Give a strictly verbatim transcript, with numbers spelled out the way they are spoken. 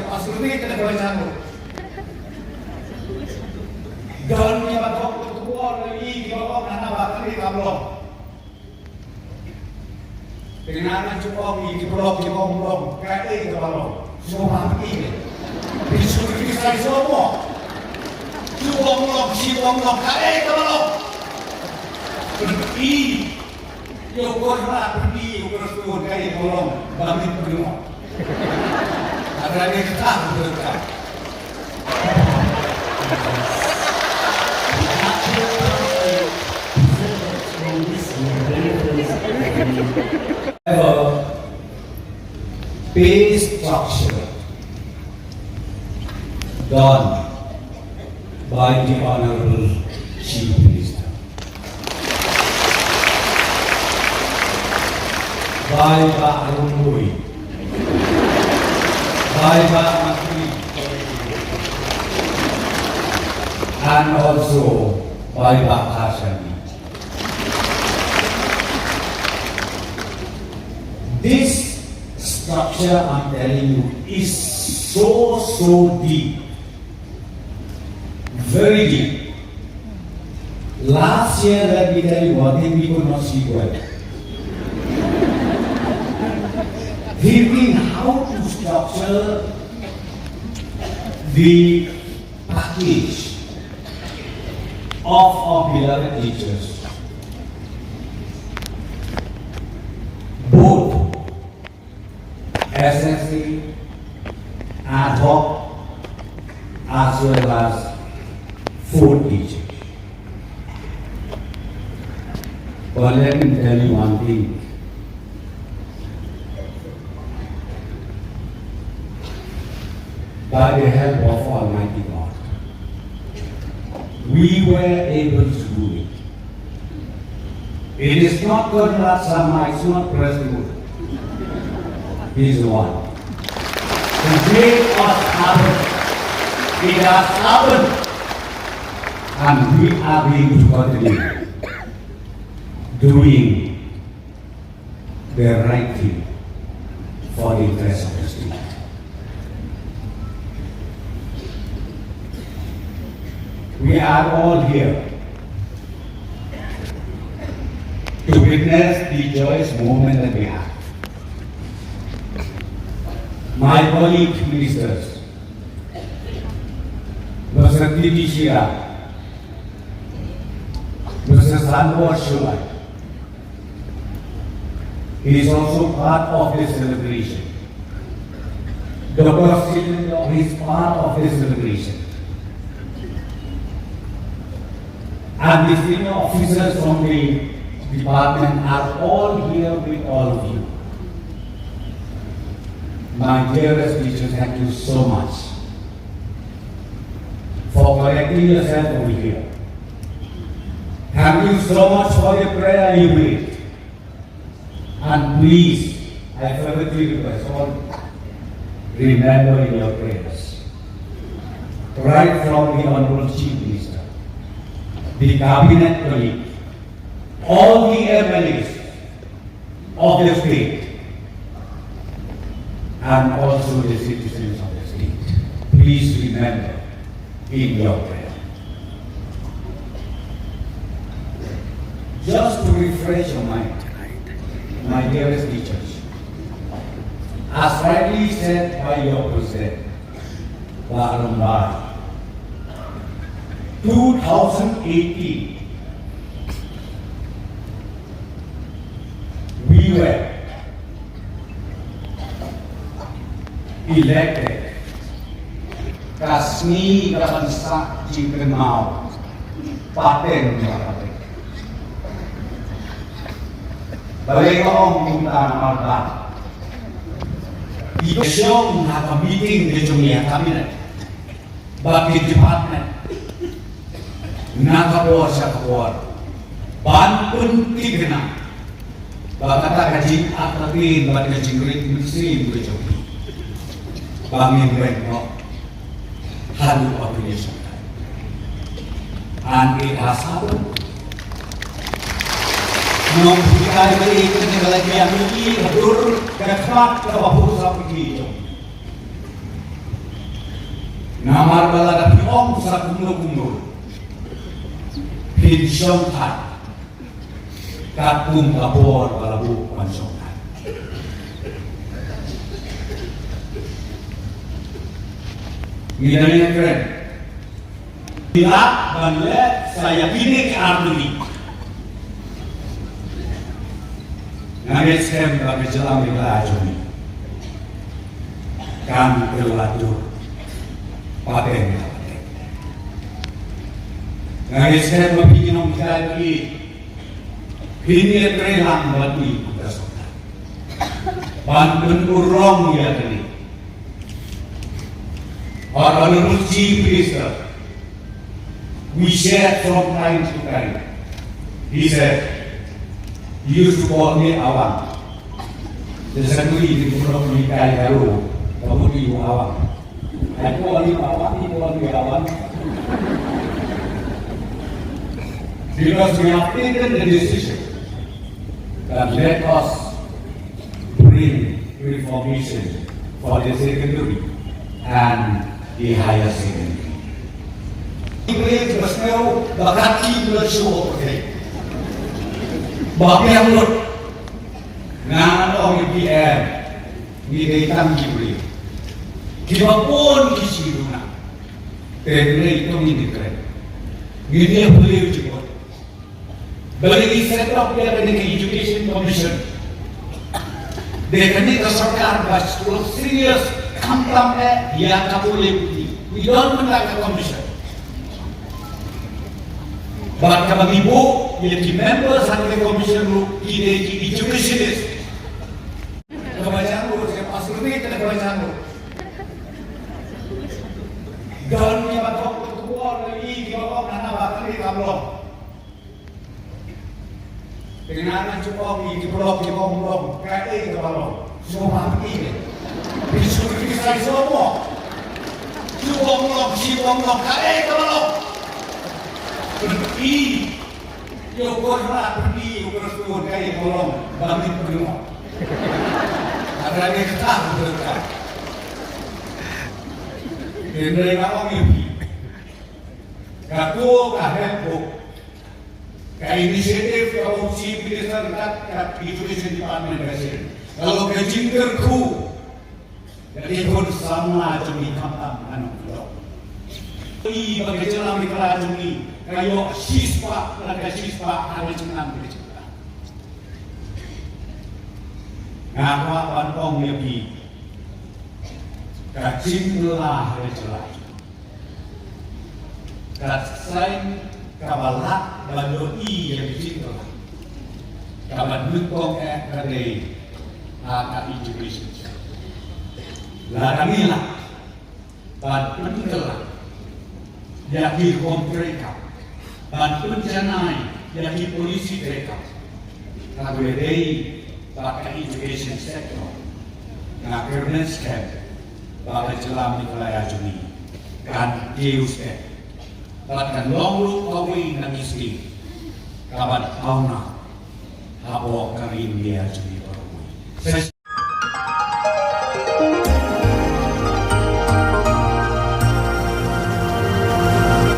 Pastor ni kena kena jangkau. Don ni ba tok tu kuat ni ki ba tok nana ba kena kam long. Tengah na jukong ni di blok di kong blok. Kaya ke ba long. Semua mati ni. Di suku di kisah semua. Jukong long, si kong long. Kaya ke ba long. Pergi. Yo kor la pergi, yo kor tu kaya ke ba long. Bangin penuh. Ada ni kita berdekat. Pay structure done by the Honorable Chief Minister. Bye bye Arumui. Bye bye Makri. And also bye bye Kashani. This structure, I'm telling you, is so, so deep. Very deep. Last year, let me tell you one thing, we could not sleep well. Thinking how to structure the package of our beloved teachers. Both S S C, ad hoc, as well as fourth teacher. But let me tell you one thing. By the help of Almighty God, we were able to do it. It is not Conrad Sangma, it's not Prestwood. He is the one. The great has happened. It has happened. And we are going to continue doing the right thing for the interest of the state. We are all here to witness the joyous moment that we have. My colleague ministers, Mister T T Shira, Mister Sanbor Shuai, he is also part of this celebration. Doctor Silendong is part of this celebration. And the senior officers from the department are all here with all of you. My dearest teachers, thank you so much for collecting yourself over here. Thank you so much for the prayer you made. And please, I fervently request all, remember in your prayers, right from the Honorable Chief Minister, the cabinet colleague, all the M L As of the state, and also the citizens of the state. Please remember in your prayer. Just to refresh your mind, my dearest teachers, as rightly said by your president, Bah Rambai, two thousand eighteen, we were elected. Ka sngi ka ban sah jingkynmaw pateng ba pateng. Balei nga ong kumta? Namar ba ki shong ha ka meeting ka jong ngi ha cabinet bad ki department na ka por sha ka por ban pynthikna ba kata ka jingartatien bad ka jingrit mynsiem ka jong ngi ba ngin weng noh haduh ba kin ïa shongkai. And it has happened. Nonghikai ba ïeit kane ka la ïa mih ha dur ka khmat kaba phuh sawdong ki jong ngi. Namar ba lada phi ong sa kumno kumno, phin shong thait katkum ka bor ba la buh ban shong thait. Ngi dang ïakren, phi lah ban leh sa ïa kine ki artylli. Nga ngeit skhem ba ka jylla Meghalaya jong ngi kan kylla dur pateng ha pateng. Nga ngeit skhem ba phi ki nonghikai ba ïeit phin ïatrei lang bad ngi kum ka sorkar ban pynurlong ïa kane. Our Honorable Chief Minister, we share from time to time. He said, he used to call me Awang. They said, "We, we don't need Kai Garo, but what do you Awang?" I call him Awang, he called me Awang. Because we have taken the decision that let us bring reformation for the secondary and the higher secondary. Ki briew ba sngew ba ka team la shu operate ba biang lut. Nga ong ïa phi em, ngi dei tang ki briew kiba bun ki shi duna. Te ngi dei tang ngi dei kren, ngi dei briew jingmut. Balei ngi set up ïa kane ka Education Commission? Dei kane ka sorkar ba shu serious khamtam eh ïa ka pule puthi. Ngi don mynta ka commission. Bad kaba ngi buh ïa ki members ha kane ka commission ruh ki dei ki educationist. Kaba jang ruh, ka pastor ni kaba jang ruh. Don kiba tok tu, kiba ong na ba kane ka long. Te nga nga ju ong ïa ki paralok, ki ong long, kaei kaba long? Sngewbha phi ïa. Phi shu phi sai sngewbha. Ju ong long, ju ong long, kaei kaba long? Phi ïa u kor la, phi ïa u kor la, kaei kaba long? Ba ngin pynlong. Hynrei kata ka pynlong. Hynrei nga ong ïa phi, kato ka handbook, ka initiative kaba u Chief Minister kat, kat Education Department ka sdang. Ka long ka jingkyrkhu ka dei khun samla jong ngi khamtam ha Nongpoh. Ïa ba ka jylla Meghalaya jong ngi ka ïoh shispah na ka shispah ha ka jingim ka jylla. Nga kwah ban ong ïa phi, ka jingkylla ha ka jylla ka seng kaba lah ban ïohi ïa ka jingkylla kaba nyngkong eh ka dei ha ka education. Lada ngi lah ban pynkylla ïa ki rukom treikam, ban pynjanai ïa ki polisi treikam, ka dei bad ka education sector. Nga kyrmen skhem ba ka jylla Meghalaya jong ngi kan kiew stet bad kan long ruh kawei na ki state kaban pawnam hapoh ka ri India jong ngi baroh kawei.